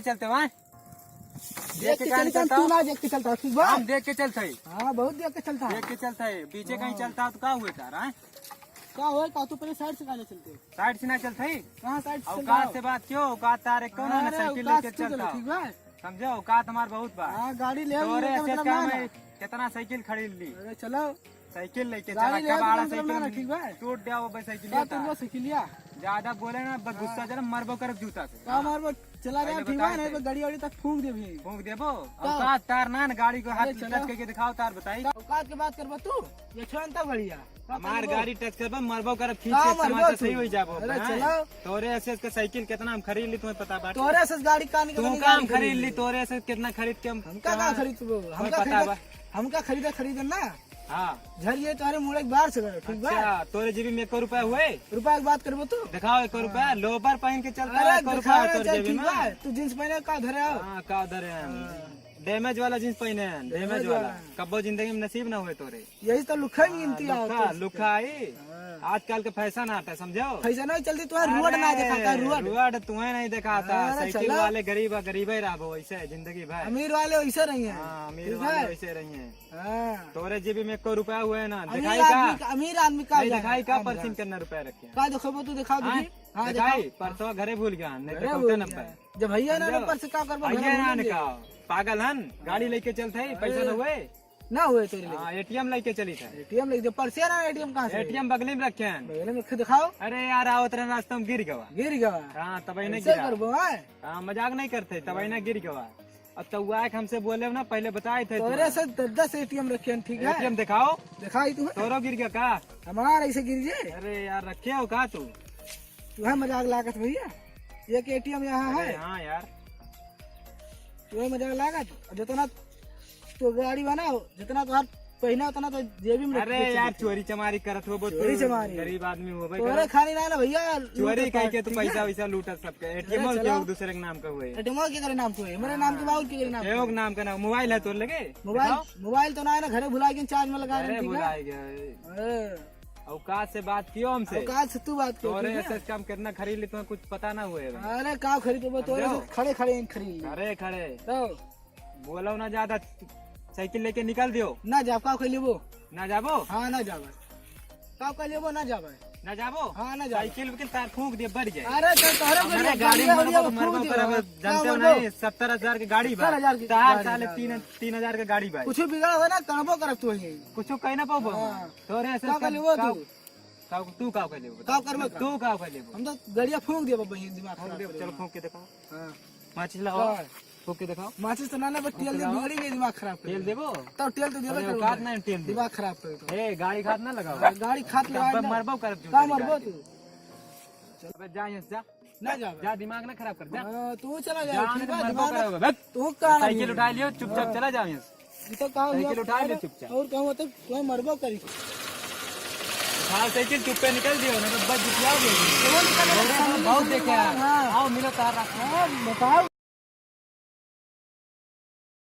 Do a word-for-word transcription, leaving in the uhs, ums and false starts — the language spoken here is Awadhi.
चलते हो, हैं? देख के चलता हूँ। तू ना देख के चलता हो, ठीक बा? हम देख के चलते हैं। हाँ, बहुत देख के चलता है। देख के चलता है, पीछे कहीं चलता हो तो का हुए तार, हैं? का होए, का तू पहले साइड से काहे चलते? साइड से ना चलते हैं। कहाँ साइड से चलता हो? औकात से बात क्यों? औकात तारे कौन है ना, अरे, साइकिल लेके चलता हो। ठीक बा? समझो, औकात हमार बहुत बा। हाँ, गाड़ी ले तोरे ऐसे मतलब काम ना है, ना। कितना साइकिल खरीद ली। अरे, चलो। साइकिल लेके चला, कबाड़ा साइकिल। ठीक बा? टूट गया वो बस साइकिल। का टूट गया साइकिलिया? ज्यादा बोले ना, बस गुस्सा चला, मरबो करब जूता से। का मरबो? चला जा, ठीक बा, नहीं तो गाड़ी वाड़ी तक फूंक देबी। फूंक देबो? औकात तार ना, गाड़ी को हाथ टच करके दिखाओ, तार बताई। औकात के बात करबो तू? ये छोड़ तो बढ़िया। हमार गाड़ी टच करबो, मरबो करब खींच के, मरबो तमाचा सही हो जाबो। अरे चलो। तोरे ऐसे के साइकिल कितना हम खरीद ली, तुम्हें पता बा? तोरे ऐसे गाड़ी का निकल तू काम खरीद ली, तोरे ऐसे कितना खरीद के हम हमका का खरीद तू? हमका पता बा? हमका खरीदा खरीदन ना। हाँ। झरिए तोहरे मुड़े के बाहर से गए, ठीक बा? अच्छा, तोरे जेबी में एको रुपया हुए? रुपया के बात करबो तू? दिखाओ एको रुपया, लोअर पहन के चलता है, एको रुपया तोरे जेबी में? तू जींस पहने का धरे हो? हाँ, का धरे हैं? हाँ। डैमेज वाला जींस पहने हैं, डैमेज वाला। कब्बो जिंदगी में नसीब ना हुए तोरे। यही तो लुखा ही मिलती है लुखा, लुखा आई। हाँ। आजकल के फैशन आता है, समझो? फैशन नहीं चलती, तुम्हारा रुआट ना दिखाता, रुआट। रुआट तुम्हें नहीं दिखाता। अरे साइकिल वाले गरीब, गरीब ही रहबो, वैसे है जिंदगी भाई। अमीर वाले वैसे रही हैं। हाँ, अमीर वाले वैसे रही हैं। हाँ। तोरे जेबी में एको रुपया हुए ना, अमीर दिखाई का? आदमी का, अमीर आदमी का नहीं, जाने? दिखाई का? हाँ, पर्स में कितना रुपया रखे हैं? का देखो तू, दिखाओ हाँ, देखी। हाँ, दिखाई, दिखाओ। पर्सवा घरे भूल गया, नहीं घरे तो भूल गया। नंबर। जब भैया ना, भैया। पर्स का करबो, घरे भूल गया। का? पागल हन, गाड़ी लेके चलते ही, पैसा अरे। ना हुए? ना हुए तेरे लिए। हाँ, एटीएम लेके चली था। एटीएम लेके, पर्स ना, एटीएम कहाँ से? एटीएम बगली में रखे हैं। बगली में रखे, दिखाओ। अरे यार, आवत रहे रास्ता में गिर गवा। गिर गवा? हाँ, तब इन्हें ऐसे गिरा। करबो, हाँ? हाँ, मजाक नहीं करते, तब इन्हें गिर गवा। अब तो हुआ है कि हमसे बोले ना, पहले बताए थे तोरे तोरा। से दस दस एटीएम रखे हैं, ठीक है? एटीएम दिखाओ। दिखाई तू। तोरो गिर गया का? हमारा ऐसे गिर जे? अरे यार, रखे हो का तू? तू है मजाक लागत भैया, एक एटीएम यहाँ अरे है। हाँ यार। तू है मजाक लागत, और जितना तो गाड़ी बनाओ, जितना तो हाथ पहना उतना तो जेबी में रख अरे के यार, चलते। चोरी चमारी करत होबो तू, चोरी चमारी। गरीब आदमी होबे तोरे करे। खाली ना ना भैया, चोरी लूटत कह के तू ठीक है? पैसा वैसा लूटत सबके। अरे एटीएम चलो। केहू दूसरे के नाम का हुए। एटीएम के करे नाम को है, मेरे नाम के बाबू के करे नाम केहू को। नाम का ना, मोबाइल है तोर लगे? मोबाइल, दिखाओ। मोबाइल तो ना है ना, घरे भुला के चार्ज में लगा अरे रहे, ठीक है? भुला गए। अरे। औकात से बात कियो हमसे। औकात से तू बात कियो, तोरे ठीक है? ऐसे काम कितना खरीद ली, तुम्हें कुछ पता ना हुए। अरे का खरीद, वो तोरे समझो? से खड़े खड़े खरीद ली। खड़े खड़े। तो बोलो ना ज्यादा, साइकिल लेके निकल दियो। ना जाब, का कह लेबो? ना जाबो? हाँ, ना जाबे। का कह लेबो, ना जाबे। ना जाबो? हाँ, ना जाबे। साइकिल उकिल तार फूंक दे, बढ़ जाए। अरे, तो तोहरे हमारे गाड़ी में मरबो तो मरबो करब, जानते हो ना, सत्तर हजार के गाड़ी बा। सत्तर हजार के तार गाड़ी साले बा। तीन, तीन हजार के गाड़ी बा। कुछ बिगड़ा हो ना, करबो करब तू ही। कुछ कह ना पाबो। हाँ। तोरे ऐसे का कह लेबो तू? का, तू का कह लेबो? का करबो का? तू का कह लेबो? हम तो गड़िया फूंक देबो, बहिन, दिमाग खराब कर देबो। चलो, फूंक के दिखाओ। हाँ। माचिस लाओ। का? फूंक के दिखाओ। माचिस तो ना, ना, बस तेल दे, बिगड़ी गई, दिमाग खराब कर तेल देबो। तब तेल तो देबे अरे, करूंगा। औकात नहीं तेल देबो। दिमाग खराब कर दो। ए, गाड़ी खात ना लगाओ। गाड़ी खात लगा तब ना। मरबो करब जूता का मरबो निकाल के। तू? चल। अबे जा यहाँ से, जा। ना जा। जा, दिमाग ना खराब कर, जा। हाँ, तू चला जा, जा, ठीक है, मरबो दिमाग करब, बस। तू का साइकिल उठा लियो, चुपचाप हाँ। चला जाओ यहाँ से। ये तो का हुआ? साइकिल उठा लियो चुपचाप। और कहूँ तो कोई मरबो करी। उठा साइकिल, चुप्पे निकल दियो, ना तो बस जुटिया गयो। बहुत देखे हैं। हाँ। आओ, मिलो तार रख। हाँ, बताओ।